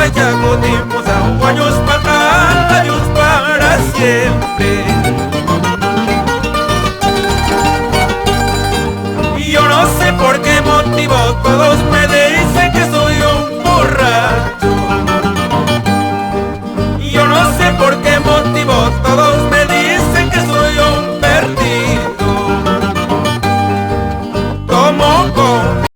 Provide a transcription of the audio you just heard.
Kusaycha kutimusaq wañuspaqa adiós para siempre. Yo no sé por qué motivo todos me